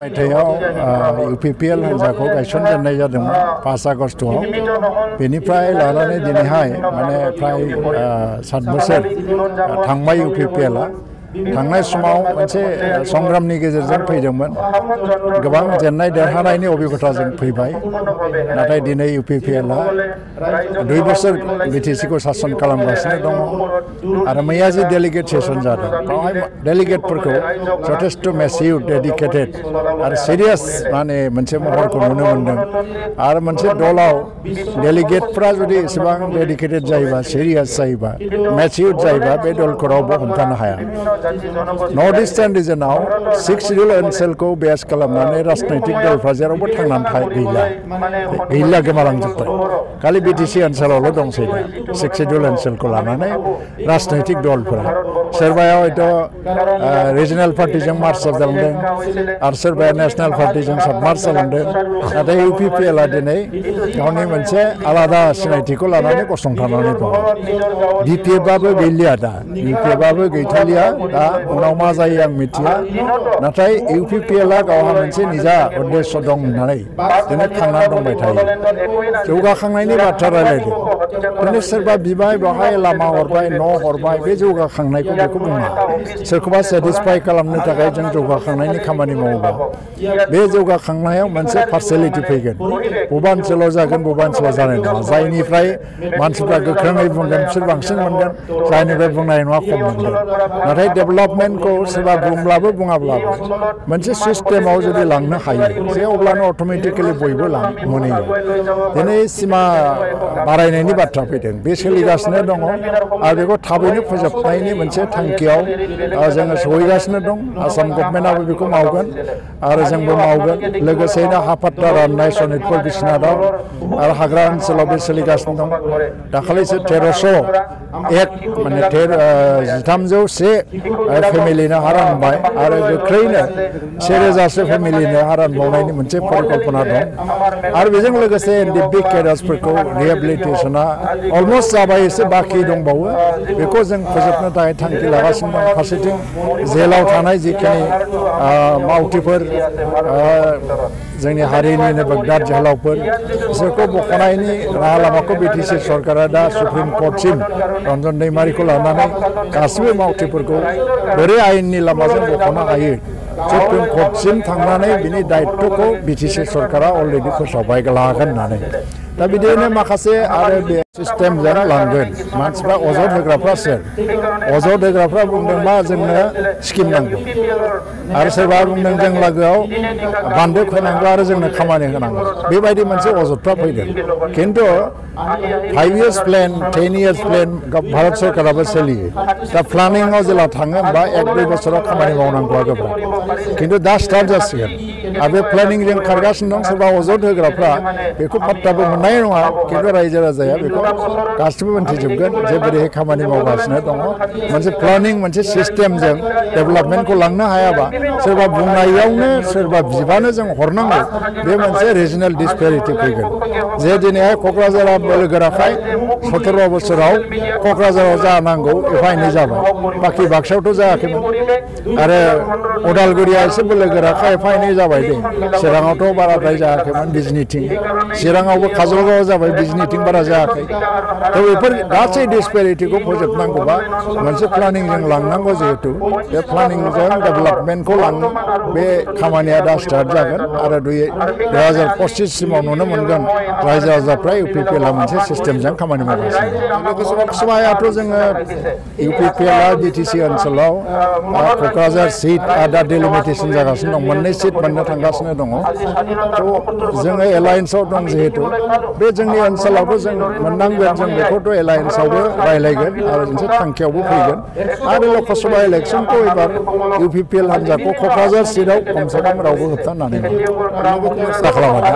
UPPL हान्जाखौ गायसनजेननाय जादोंमोन 5 आगस्टआव बेनिफ्राय लानानै दिनैहाय माने फ्राय 7 बोसोर थांबाय UPPLआ थांनाय समाव मोनसे संग्रामनि गेजेरजों फैदोंमोन गोबां जेननाय देरहानायनि अभिगताजों फैबाय नाथाय दिनै UPPLआ 2 बोसोर BTCखौ सासन खालामगासिनो दङ आरो मैया जि डेलिगेट सेसन जादों बेवहाय डेलिगेटफोरखौ जथेस्ट मेसिव डेडिकेटेड आरो सिरियास माने मोनसे महरखौ नुनो मोनदों आरो मोनसे दलाव डेलिगेटफ्रा जुदि एसेबां डेडिकेटेड जायोबा सिरियास जायोबा मेसिव जायोबा बे दलखौ रावबो हमथानो हाया नर्थ इस्टार्न रिजनाव 6 शेड्यूल ओनसोलखौ बेस खालामनानै राजनैतिक दलफ्रा जेरावबो थांनानै गैला गोमालांजोब्बाय खालि BTC ओनसोलावल' दंसै दा 6 शेड्यूल ओनसोलखौ लानानै राजनैतिक दलफोरा सोरबाया हयथ' रिजनेल पार्टिजों मार्च जालांदों आरो सोरबाया नेशनेल पार्टिजों साबमार्च जालांदों नाथाय UPPLआ दिनै गावनि मोनसे आलादा सिनायथिखौ लानानै गसंथानानै दं DPFआबो गैलिया दा UPFआबो गैथालिया दा उनाव मा जायो आं मिथिया नाथाय UPPLआ गावहा मोनसे निजा उद्देश्य दं होननानै दिनै थांनानै दंबाय थायो जौगाखांनायनि बाथ्रा रायलायदों दिनै सोरबा बिबाय बेवहाय लामा हरबाय न' हरबाय बे जौगाखांनायखौ बेखौ बुङा सोरखौबा सेटिसफाइ खालामनो थाखाय जों जौगाखांनायनि खामानि मावोबा बे जौगाखांनायाव मोनसे पार्सियेलिटि फैगोन बबेबा ओनसोलाव जागोन बबेबा ओनसोलाव जानाय नङा जायनिफ्राय मानसिफ्रा गोख्रोङै बुंगोन बिसोर बांसिन मोनगोन जायनिफ्राय बुंनाय नङा खम मोनगोन नाथाय डेभेलपमेन्टखौ सोरबा बुंब्लाबो बुङाब्लाबो मोनसे सिस्टेमाव जुदि लांनो हायो जे अब्लानो अट'मेटिकेलि बयबो मोनहैयो दिनै सिमा बारायनायनि बाथ्रा फैदों बे सोलिगासिनो दङ आरो बेखौ थाबैनो फोजोबनायनि मोनसे थांखियाव जोङो सहैगासिनो दं आसाम गभर्नमेन्टआबो बेखौ मावगोन आरो जोंबो मावगोन लोगोसेनो हा पाट्टा राननाय सनितपुर बिश्वनाथआव आरो हाग्रा ओनसोलाव बे सोलिगासिनो दं दाखालिसो 1301 माने 1301 फेमिलिनो हा रानबाय आरो गोख्रैनो 1000सो फेमिलिनो हा रानबावनायनि मोनसे परिकल्पना दं आरो बेजों लोगोसे बिग केडार्सफोरखौ रिहेबिलिटेसना अलमस्ट जाबाय एसे बाखि दंबावो बेखौ जों फोजोबनो थाखाय थांखि लागासिनो दं फारसेथिं जेलाव थानाय जिखिनि मावथिफोर जोंनि हारिनिनो बोगदार जोहोलावफोर बिसोरखौ बख'नायनि राहा लामाखौ BTC सरकारा दा सुप्रिम कर्टसिम रन्जन दैमारिखौ लानानै गासिबो मावथिफोरखौ बोरै आयेननि लामाजों बख'नो हायो सुप्रिम कर्टसिम थांनानै बिनि दायित्वखौ BTC सरकारा अलरेडि फोसावबाय लागोन होननानै दा बिदिनो माखासे आरो बे सिस्टेमजों लांगोन मानसिफ्रा अजद होग्राफ्रा सोर अजद होग्राफ्रा बुंदों मा जोंनो स्किम नांगौ आरो सोरबा बुंदों जों लागोआव बान्दो खोनांगौ आरो जोंनो खामानि होनांगौ बेबायदि मोनसे अजदफ्रा फैदों खिन्थु 5 years plan 10 years plan Bharat सरकाराबो सोलियो दा प्लानिंआव जेला थाङो होमबा 1-2 बोसोराव खामानि मावनांगौआ गोब्राब खिन्थु दा स्टार्ट जासिगोन आरो बे प्लेनिंजों खारगासिनो दं सोरबा अजद होग्राफ्रा बेखौ पात्ताबो मोननाय नङा खिन्थु रायजो राजाया बेखौ गासिबो मोनथिजोबगोन जे बोरैहाय खामानि मावगासिनो दङ मोनसे प्लानिं मोनसे सिस्टेमजों डेभेलपमेन्टखौ लांनो हायाबा सोरबा बुंनायावनो सोरबा बिबानो जों हरनांगौ बे मोनसे रिजनेल डिसपेरिटि फैगोन जे दिनैहाय क'क्राझारा बोलो गोराखाय 17 बोसोराव क'क्राझाराव जानांगौ एफा एनै जाबाय बाखि बाक्सायावथ' जायाखैमोन आरो उदालगुरिया एसे बोलो गोराखाय एफा एनै जाबाय दे चिराङावथ' बाराद्राय जायाखैमोन बिजनिथिं चिराङावबो काजलगावआव जाबाय बिजनिथिं बारा जायाखै थ' बेफोर गासै डिसपेरिटिखौ फोजोबनांगौबा मोनसे प्लानिंजों लांनांगौ जिहेतु बे प्लानिंजों डेभेलपमेन्टखौ लांनो बे खामानिया दा स्टार्ट जागोन आरो 2025 सिमाव नुनो मोनगोन रायजो राजाफ्रा UPPLआ मोनसे सिस्टेमजों खामानि मावगासिनो लोकसभायाथ' जोङो UPPLआ BTC ओनसोलाव क'क्राझार सिट दा डिलिमिटेसन जागासिनो दं मोननै सिट मोननो थांगासिनो दङ थ' जोङो एलायन्सआव दं जिहेतु बे जोंनि ओनसोलावबो जों मोननांगोन जों बेखौथ' एलायन्सआवबो रायलायगोन आरो मोनसे थांखियावबो फैगोन आरो लकसभा इलेक्सनखौ एबार UPPL हान्जाखौ क'क्राझार सिटआव खमसे खम रावबो होबथानो हानाय नङा खालामा दा